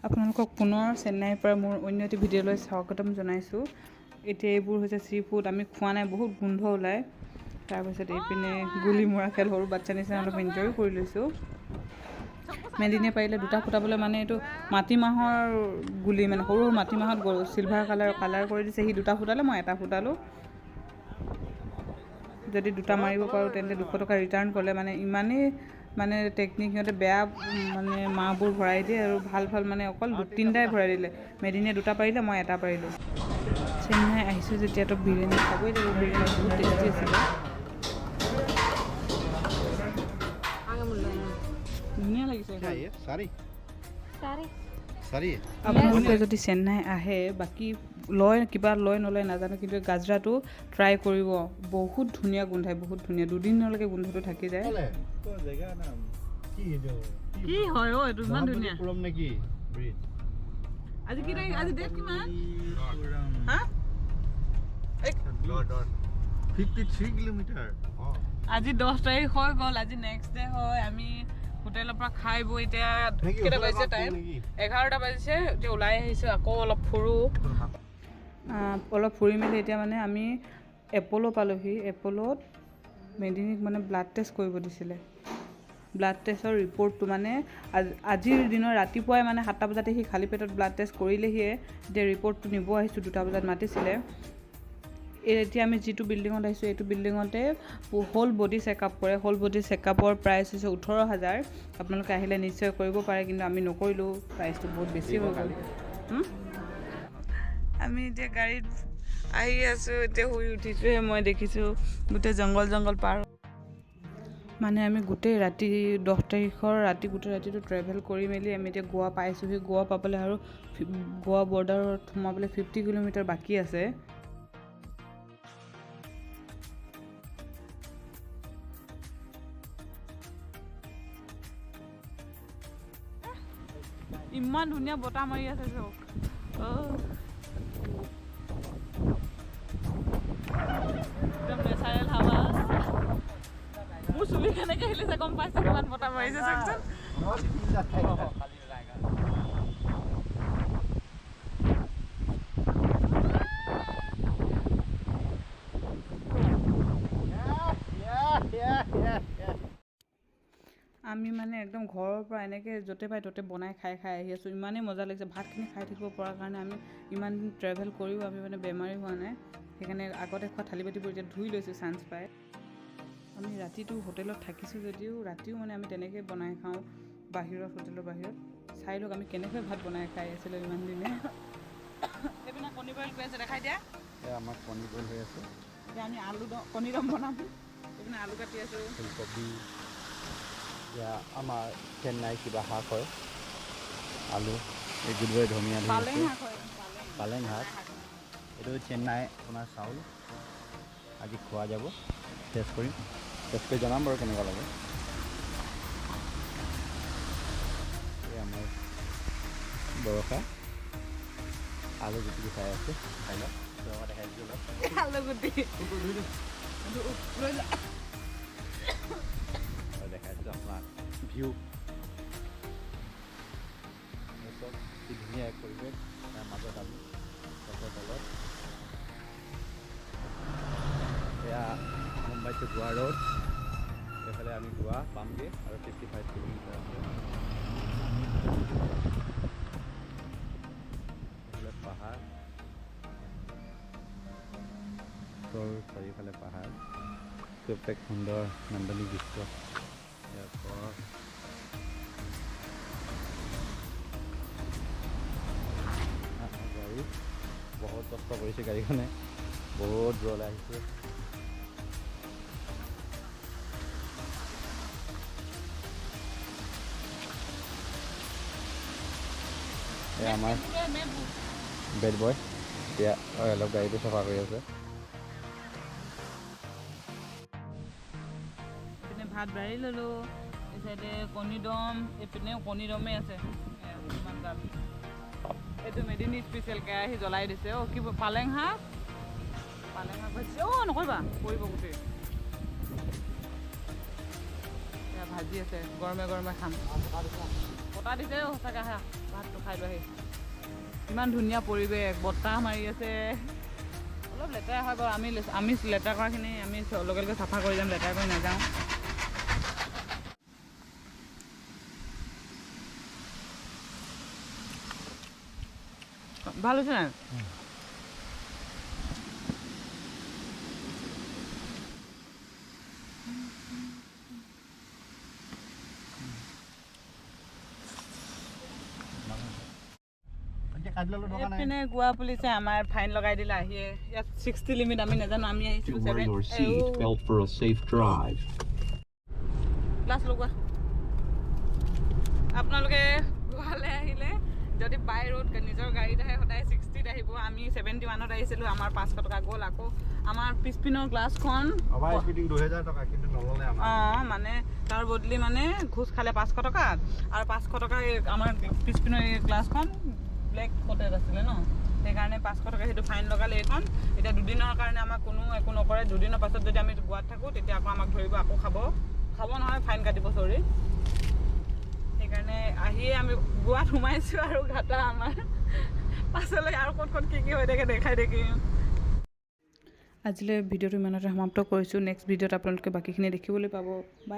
আপোনালোকক পুনৰ চেন্নাইৰ পৰা মোৰ অন্য এটি ভিডিঅ'লৈ স্বাগতম জনাইছোঁ। এতিয়া এইবোৰ হৈছে চি ফুড, আমি খোৱা নাই, বহুত গোন্ধ ওলায়। তাৰপিছত এইপিনে গুলি মৰা খেল, সৰু বাচ্ছা নিচিনা অলপ এনজয়ো কৰি লৈছোঁ। মেদিনীয়ে পাৰিলে দুটা ফুটাবলৈ, মানে এইটো মাটিমাহৰ গুলি, মানে সৰু সৰু মাটিমাহত চিলভাৰ কালাৰ কালাৰ কৰি দিছে। সি দুটা ফুটালে, মই এটা ফুটালোঁ। যদি দুটা মাৰিব পাৰোঁ তেন্তে 200 টকা ৰিটাৰ্ণ ক'লে। মানে ইমানেই মানে টেকনিক সিহঁতে, বেয়া মানে মাহবোৰ ভৰাই দিয়ে আৰু ভাল ভাল মানে অকল 2-3টাই ভৰাই দিলে। মেদিনীয়ে দুটা পাৰিলে, মই এটা পাৰিলোঁ। চেন্নাই আহিছোঁ যেতিয়াতো বিৰিয়ানী খাবই লাগিব। বিৰিয়ানী বহুত টেষ্টি আছিলে, ধুনীয়া লাগিছে। আপোনালোকে যদি চেন্নাই আহে, বাকী লয় কিবা লয় নলয় নাজানো, কিন্তু গাজৰাটো ট্ৰাই কৰিব, বহুত ধুনীয়া গোন্ধায়, বহুত ধুনীয়া। দুদিনলৈকে গোন্ধটো থাকি যায়। কি হয় অ, এইটো ইমান ধুনীয়া। আজি কি তাৰিখ? আজি ডেট কিমান? হা, 53 কিলোমিটাৰ। আজি 10 তাৰিখ হৈ গ'ল, আজি নেক্সট ডে হয়। আমি হোটেলৰ পৰা খাই বৈ এতিয়া কেইটা বাজিছে টাইম? 11টা বাজিছে। এতিয়া ওলাই আহিছোঁ, আকৌ অলপ ফুৰোঁ, অলপ ফুৰি মেলি এতিয়া মানে আমি এপ'ল' পালোহি। এপ'ল'ত মেদিনীক মানে ব্লাড টেষ্ট কৰিব দিছিলে। ব্লাড টেষ্টৰ ৰিপৰ্টটো মানে আজিৰ দিনৰ ৰাতিপুৱাই মানে 7টা বজাতে সি খালী পেটত ব্লাড টেষ্ট কৰিলেহিয়ে। এতিয়া ৰিপৰ্টটো নিব আহিছোঁ, 2টা বজাত মাতিছিলে। এতিয়া আমি যিটো বিল্ডিঙত আহিছোঁ, এইটো বিল্ডিঙতে হোল বডি চেকআপ কৰে। হোল বডি চেকআপৰ প্ৰাইচ হৈছে 18,000। আপোনালোকে আহিলে নিশ্চয় কৰিব পাৰে, কিন্তু আমি নকৰিলোঁ, প্ৰাইচটো বহুত বেছি হৈ গ'ল। আমি এতিয়া গাড়ীত আহি আছোঁ, এতিয়া শুই উঠিছোঁহে মই, দেখিছোঁ গোটেই জংঘল জংঘল পাৰ। মানে আমি গোটেই ৰাতি 10 তাৰিখৰ ৰাতি গোটেই ৰাতিটো ট্ৰেভেল কৰি মেলি আমি এতিয়া গোৱা পাইছোঁহি। গোৱা পাবলৈ আৰু গোৱা বৰ্ডাৰত সোমাবলৈ 50 কিলোমিটাৰ বাকী আছে। ইমান ধুনীয়া বতাহ মাৰি আছে চাওক। একদম নেচাৰেল হাৱা। মোৰ চুলি কেনেকৈ হিলিছে গম পাইছে, কিমান বতাহ মাৰিছে চাওকচোন। আমি মানে একদম ঘৰৰ পৰা এনেকৈ য'তে পাই ত'তে বনাই খাই খাই আহি আছোঁ। ইমানেই মজা লাগিছে, ভাতখিনি খাই থাকিব পৰাৰ কাৰণে আমি ইমান দিন ট্ৰেভেল কৰিও আমি মানে বেমাৰী হোৱা নাই। সেইকাৰণে আগতে খোৱা থালি বাতিবোৰ এতিয়া ধুই লৈছোঁ চান্স পাই। আমি ৰাতিটো হোটেলত থাকিছোঁ যদিও ৰাতিও মানে আমি তেনেকৈ বনাই খাওঁ বাহিৰত, হোটেলৰ বাহিৰত। চাই লওক আমি কেনেকৈ ভাত বনাই খাই আছিলোঁ ইমান দিনে। এইপিনে কণী বইল কৰি আছে, দেখাই দিয়া। আমাৰ কণী বইল হৈ আছে। এতিয়া আমি আলু কণী দম বনাম। এইপিনে আলু কাটি আছোঁ, ফুলকবি। এতিয়া আমাৰ চেন্নাই কিবা শাক হয়, আলু, এই গুডবাই ধনিয়া, পালেং শাক হয়, পালেং শাক। এইটো চেন্নাই আপোনাৰ চাউল, আজি খোৱা যাব। টেষ্ট কৰিম, টেষ্ট কৰি জনাম বাৰু কেনেকুৱা লাগে। এই আমাৰ বৰষা আলু গুটি খাই আছে, খাই লওক, দেখাই দিছোঁ অলপ আলু গুটি দেখাইছোঁ আপোনাক ভিউ। কি ধুনীয়া এক পৰিৱেশ, তাৰ মাজত আমি গছৰ তলত। এয়া মুম্বাই টু গোৱা ৰোড, এইফালে আমি গোৱা পামগৈ আৰু 55 কিলোমিটাৰ আছে। এইফালে পাহাৰ, চাৰিওফালে পাহাৰ, খুব এক সুন্দৰ নান্দনিক দৃশ্য। ইয়াৰ পৰা গাড়ী বহুত কষ্ট কৰিছে, গাড়ীখনে বহুত দূৰলৈ আহিছে। এয়া আমাৰ বেড বয় এতিয়া অলপ গাড়ীটো চাফা কৰি আছে। এইপিনে ভাত বাঢ়ি ল'লোঁ, এই চাইডে কণী দম, এইপিনেও কণী দমেই আছে। ইমান গাল এইটো মেদিনী স্পেচিয়েল কেৰাহী জ্বলাই দিছে। অ' কি পালেং শাক, পালেং শাক ভাজিছে। অ' নকৰিবা, পৰিব গোটেই। এয়া ভাজি আছে, গৰমে গৰমে খাম। বতাহ দিছে সঁচাকৈ। আহা ভাতটো খাই লোৱাহি, ইমান ধুনীয়া পৰিৱেশ, বতাহ মাৰি আছে। অলপ লেতেৰা হয় বাৰু, আমি লেতেৰা কৰাখিনি আমি লগে লগে চাফা কৰি যাম, লেতেৰা কৰি নাযাওঁ। ভাল হৈছে নাই? এইপিনে গোৱা পুলিচে আমাৰ ফাইন লগাই দিলে আহিয়ে। ইয়াত 60 লিমিট, আমি নাজানো, আমি আহিছিলোঁ 7। ক্লাছ লগোৱা। আপোনালোকে গোৱালৈ আহিলে যদি বাই ৰোড নিজৰ গাড়ীত আহে সদায় 60ত আহিব। আমি 71ত আহিছিলোঁ, আমাৰ 500 টকা গ'ল। আকৌ আমাৰ পিছপিনৰ গ্লাছখন অঁ মানে তাৰ বদলি মানে ঘোচ খালে 500 টকা, আৰু 500 টকা আমাৰ পিছপিনৰ এই গ্লাছখন ব্লেক কটেড আছিলে ন, সেইকাৰণে 500 টকা সেইটো ফাইন লগালে এইখন। এতিয়া দুদিনৰ কাৰণে আমাক কোনো একো নকৰে। দুদিনৰ পাছত যদি আমি গোৱাত থাকোঁ তেতিয়া আকৌ আমাক ধৰিব, আকৌ খাব খাব নহয় ফাইন কাটিব, চৰি। সেইকাৰণে আহিয়ে আমি গোৱাত সোমাইছোঁ আৰু ঘাটা আমাৰ পাছলৈ আৰু ক'ত ক'ত কি কি হৈ থাকে দেখাই থাকিম। আজিলৈ ভিডিঅ'টো ইমানতে সমাপ্ত কৰিছোঁ। নেক্সট ভিডিঅ'ত আপোনালোকে বাকীখিনি দেখিবলৈ পাব। বাই।